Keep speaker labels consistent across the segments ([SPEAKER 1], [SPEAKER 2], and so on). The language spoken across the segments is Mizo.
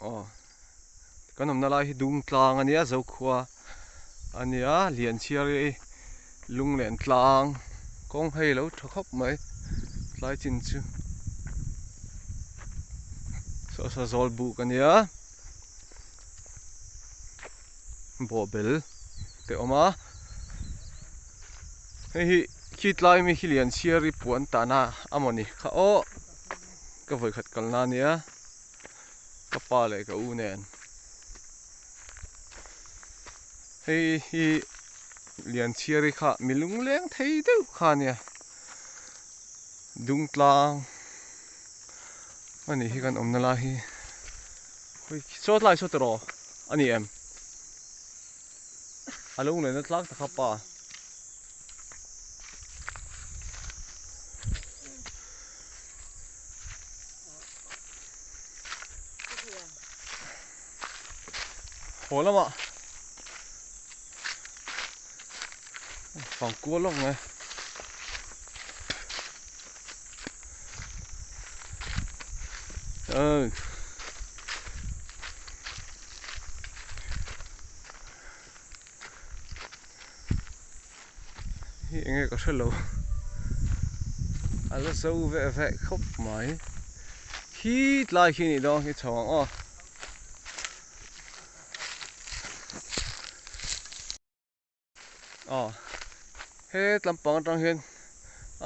[SPEAKER 1] Aw kan awmna lai hi Dungtlang a nia Zokhua a nia Lianchhiari Lunglen tlang kawng hei lo tha khawp mai tlai chin chu saw saw zawl buk a nia bawhbel te a awm a hei hi khi tlai mi khi Lianchhiari puan tahna a mawni kha aw ka vawikhat kalna a nia. Ka pa leh ka u nen hei hi Lianchhiari kha mi lungleng thei deuh kha a nia Dungtlang a nih hi kan awmna lai hi saw tlai saw tiraw a ni em a lunglehna tlak tak kha pa. Haw lamah fang kual lawk mai ơ Hi enge ka hrelo a la zo veh veh khawp mai khi tlai khi nih dawn khi chho ang aw. Aw he tlampang atang hian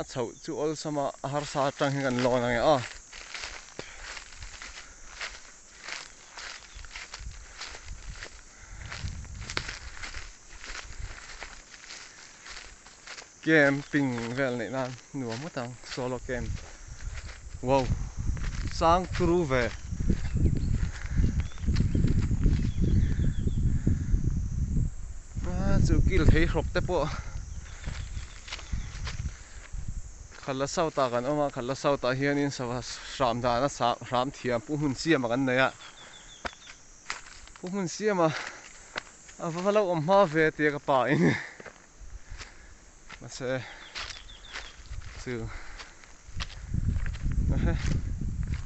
[SPEAKER 1] a chhoh chu awlsam a a harsa atang hian kan lawn ang e aw. Camping vel neih nan nuam ngawt ang solo camp wow sang turu ve a chu kil thei hrawk te pawh Khala South ah kan awm a Khala South ah hianin sava hram dana hram thiam pu hmun siama kan nei a pu hmun siama a va lo awm hma ve tia ka pa in mahse chu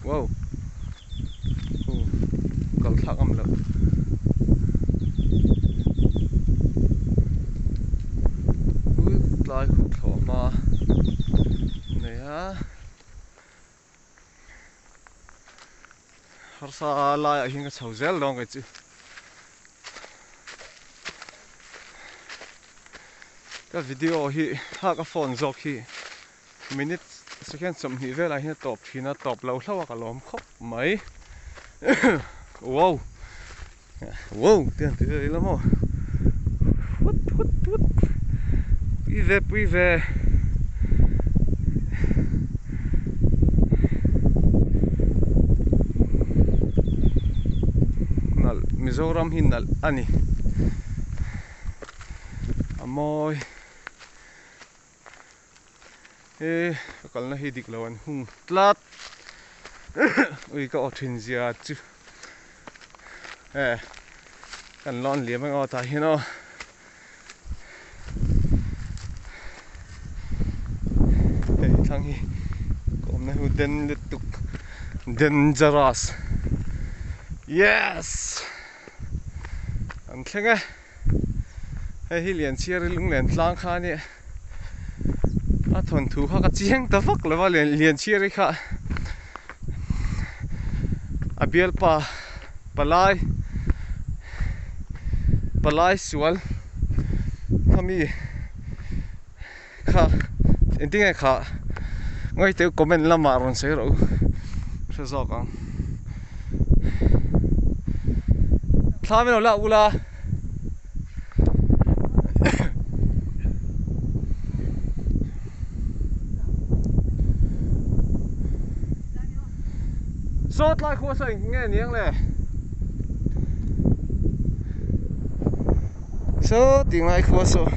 [SPEAKER 1] wow kal thlak awm loh. Tlai khup thlawh hma nei a harsa laiah hian ka chho zel dawn kei chu ka video hi ha ka phone zawk hi minute second 20 velah hian a tawp thin a tawp lo hlauh a ka lawm khawp mai wow wow te han ti vel ila maw hut hut hut pui ve pui ve nalh Mizoram hi nalh a ni a mawi. He ka kalna hi dik lo an hung tlat ui ka aw thin zia chu e kan lawn liam ang aw tah hian aw hei thlang hi ka awmna hi den lutuk dangerous yes an thleng e hei hi Lianchhiari lunglen tlang kha a nia a thawnthu kha ka chiang ta vak lo va Lianchhiari kha a bialpa palai palai sual khami kha engtin nge kha ngaihtuah comment lamah rawn sawi rawh u hre zawk ang thla min lo lak ula saw tlai khua saw eng nge ni ang le Saw tih ngai khua saw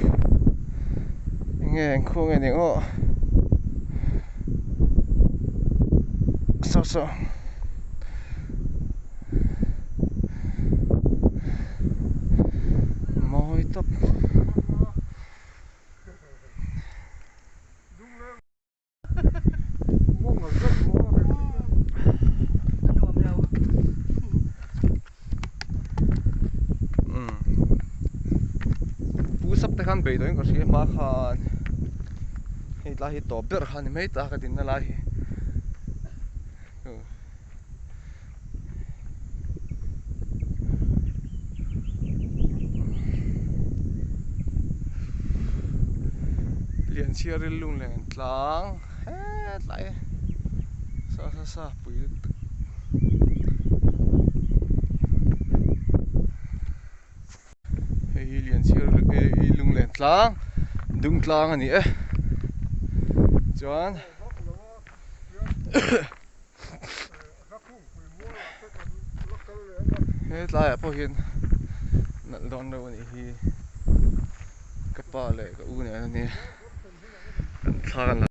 [SPEAKER 1] enge eng khua nge ni ang aw saw saw mawi tawp. khan bei tawhin ka hria hma khan hei tlai hi tawp ber kha a ni mai ta ka dinna lai hi. Lianchhiar rilru nen tlang hetlai sa sa sa pui lutuk hei hi Lianchhiar lunglen tlang dung tlang a ni e chuan. He tlaiah pawh hian nalh dawn reuh a nih hi ka pa leh ka u nen a nia kan thla kan la.